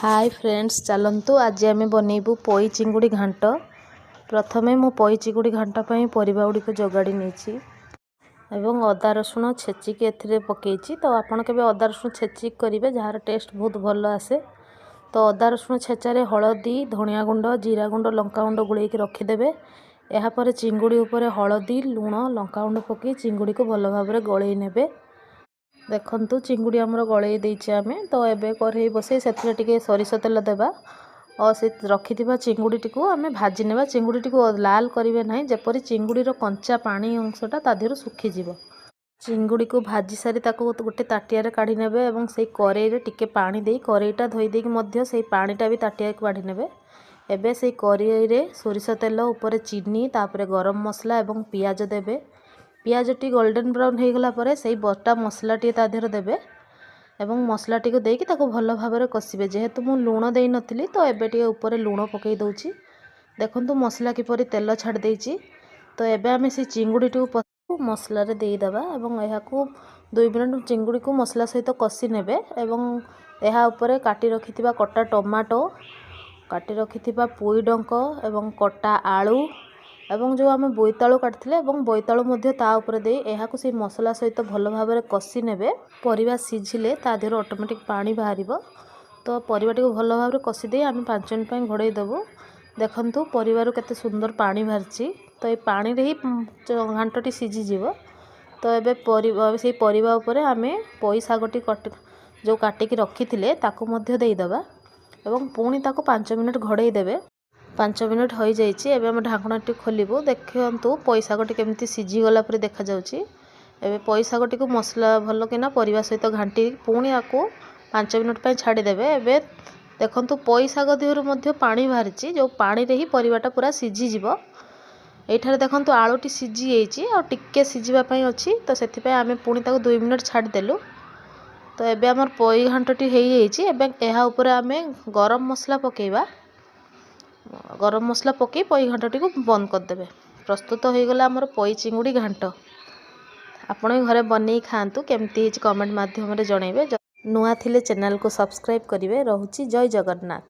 ହାଏ friends, ଚାଲନ୍ତୁ ଆଜି ଆମେ ବନେଇବୁ ପୋଇ ଚିଙ୍ଗୁଡ଼ି ଘାଣ୍ଟ। ପ୍ରଥମେ ମୁଁ ପୋଇ ଚିଙ୍ଗୁଡ଼ି ଘାଣ୍ଟ ପାଇଁ ପରିବା ଗୁଡ଼ିକ ଯୋଗାଡ଼ି ନେଇଛି ଏବଂ ଅଦା ରସୁଣ ଛେଚିକି ଏଥିରେ ପକେଇଛି। ତ ଆପଣ କେବେ ଅଦା ରସୁଣ ଛେଚିକି କରିବେ, ଯାହାର ଟେଷ୍ଟ ବହୁତ ଭଲ ଆସେ। ତ ଅଦା ରସୁଣ ଛେଚାରେ ହଳଦୀ, ଧନିଆ ଗୁଣ୍ଡ, ଜିରା ଗୁଣ୍ଡ, ଲଙ୍କା ଗୁଣ୍ଡ ଗୋଳେଇକି ରଖିଦେବେ। ଏହାପରେ ଚିଙ୍ଗୁଡ଼ି ଉପରେ ହଳଦୀ, ଲୁଣ, ଲଙ୍କାଗୁଣ୍ଡ ପକାଇ ଚିଙ୍ଗୁଡ଼ିକୁ ଭଲ ଭାବରେ ଗୋଳେଇ ନେବେ। ଦେଖନ୍ତୁ, ଚିଙ୍ଗୁଡ଼ି ଆମର ଗଳେଇ ଦେଇଛେ ଆମେ। ତ ଏବେ କରେଇ ବସେଇ ସେଥିରେ ଟିକେ ସୋରିଷ ତେଲ ଦେବା ଆଉ ସେ ରଖିଥିବା ଚିଙ୍ଗୁଡ଼ିଟିକୁ ଆମେ ଭାଜି ନେବା। ଚିଙ୍ଗୁଡ଼ିଟିକୁ ଲାଲ କରିବେ ନାହିଁ, ଯେପରି ଚିଙ୍ଗୁଡ଼ିର କଞ୍ଚା ପାଣି ଅଂଶଟା ତା ଦେହରୁ ଶୁଖିଯିବ। ଚିଙ୍ଗୁଡ଼ିକୁ ଭାଜି ସାରି ତାକୁ ଗୋଟେ ତାଟିଆରେ କାଢ଼ି ନେବେ ଏବଂ ସେଇ କରେଇରେ ଟିକେ ପାଣି ଦେଇ କରେଇଟା ଧୋଇ ଦେଇକି ମଧ୍ୟ ସେଇ ପାଣିଟା ବି ତାଟିଆକୁ କାଢ଼ି ନେବେ। ଏବେ ସେଇ କରେଇରେ ସୋରିଷ ତେଲ ଉପରେ ଚିନି, ତାପରେ ଗରମ ମସଲା ଏବଂ ପିଆଜ ଦେବେ। ପିଆଜଟି ଗୋଲ୍ଡେନ୍ ବ୍ରାଉନ୍ ହେଇଗଲା ପରେ ସେଇ ବଟା ମସଲାଟି ତା ଦେହରେ ଦେବେ ଏବଂ ମସଲାଟିକୁ ଦେଇକି ତାକୁ ଭଲ ଭାବରେ କଷିବେ। ଯେହେତୁ ମୁଁ ଲୁଣ ଦେଇନଥିଲି, ତ ଏବେ ଟିକେ ଉପରେ ଲୁଣ ପକାଇ ଦେଉଛି। ଦେଖନ୍ତୁ, ମସଲା କିପରି ତେଲ ଛାଡ଼ି ଦେଇଛି। ତ ଏବେ ଆମେ ସେଇ ଚିଙ୍ଗୁଡ଼ିଟିକୁ ମସଲାରେ ଦେଇଦେବା ଏବଂ ଏହାକୁ 2 ମିନିଟ୍ ଚିଙ୍ଗୁଡ଼ିକୁ ମସଲା ସହିତ କଷି ନେବେ ଏବଂ ଏହା ଉପରେ କାଟି ରଖିଥିବା କଟା ଟମାଟୋ, କାଟି ରଖିଥିବା ପୋଇ ଡଙ୍କ ଏବଂ କଟା ଆଳୁ ଏବଂ ଯେଉଁ ଆମେ ବୋଇତାଳୁ କାଟିଥିଲେ ଏବଂ ବୋଇତାଳୁ ମଧ୍ୟ ତା ଉପରେ ଦେଇ ଏହାକୁ ସେଇ ମସଲା ସହିତ ଭଲ ଭାବରେ କଷି ନେବେ। ପରିବା ସିଝିଲେ ତା ଦେହରୁ ଅଟୋମେଟିକ୍ ପାଣି ବାହାରିବ। ତ ପରିବାଟିକୁ ଭଲ ଭାବରେ କଷି ଦେଇ ଆମେ 5 ମିନିଟ୍ ପାଇଁ ଘୋଡ଼େଇ ଦେବୁ। ଦେଖନ୍ତୁ, ପରିବାରୁ କେତେ ସୁନ୍ଦର ପାଣି ବାହାରିଛି। ତ ଏଇ ପାଣିରେ ହିଁ ଘାଣ୍ଟଟି ସିଝିଯିବ। ତ ଏବେ ପରିବା ସେଇ ପରିବା ଉପରେ ଆମେ ପୋଇ ଶାଗଟି ଯେଉଁ କାଟିକି ରଖିଥିଲେ, ତାକୁ ମଧ୍ୟ ଦେଇଦେବା ଏବଂ ପୁଣି ତାକୁ 5 ମିନିଟ୍ ଘୋଡ଼େଇ ଦେବେ। 5 ମିନିଟ୍ ହୋଇଯାଇଛି। ଏବେ ଆମେ ଢାଙ୍କୁଣାଟି ଖୋଲିବୁ। ଦେଖନ୍ତୁ, ପୋଇ ଶାଗଟି କେମିତି ସିଝିଗଲା ପରି ଦେଖାଯାଉଛି। ଏବେ ପୋଇ ଶାଗଟିକୁ ମସଲା ଭଲକିନା ପରିବା ସହିତ ଘାଣ୍ଟି ପୁଣି ଆକୁ 5 ମିନିଟ୍ ପାଇଁ ଛାଡ଼ିଦେବେ। ଏବେ ଦେଖନ୍ତୁ, ପୋଇ ଶାଗ ଦେହରୁ ମଧ୍ୟ ପାଣି ବାହାରିଛି, ଯେଉଁ ପାଣିରେ ହିଁ ପରିବାଟା ପୁରା ସିଝିଯିବ। ଏଇଠାରେ ଦେଖନ୍ତୁ, ଆଳୁଟି ସିଝି ଯାଇଛି ଆଉ ଟିକେ ସିଝିବା ପାଇଁ ଅଛି। ତ ସେଥିପାଇଁ ଆମେ ପୁଣି ତାକୁ 2 ମିନିଟ୍ ଛାଡ଼ିଦେଲୁ। ତ ଏବେ ଆମର ପୋଇ ଘାଣ୍ଟଟି ହେଇଯାଇଛି। ଏବେ ଏହା ଉପରେ ଆମେ ଗରମ ମସଲା ପକାଇବା। ଗରମ ମସଲା ପକାଇ ପୋଇ ଘାଣ୍ଟଟିକୁ ବନ୍ଦ କରିଦେବେ। ପ୍ରସ୍ତୁତ ହୋଇଗଲା ଆମର ପୋଇ ଚିଙ୍ଗୁଡ଼ି ଘାଣ୍ଟ। ଆପଣ ବି ଘରେ ବନେଇ ଖାଆନ୍ତୁ। କେମିତି ହେଇଛି କମେଣ୍ଟ ମାଧ୍ୟମରେ ଜଣାଇବେ। ନୂଆ ଥିଲେ ଚ୍ୟାନେଲକୁ ସବସ୍କ୍ରାଇବ୍ କରିବେ। ରହୁଛି, ଜୟ ଜଗନ୍ନାଥ।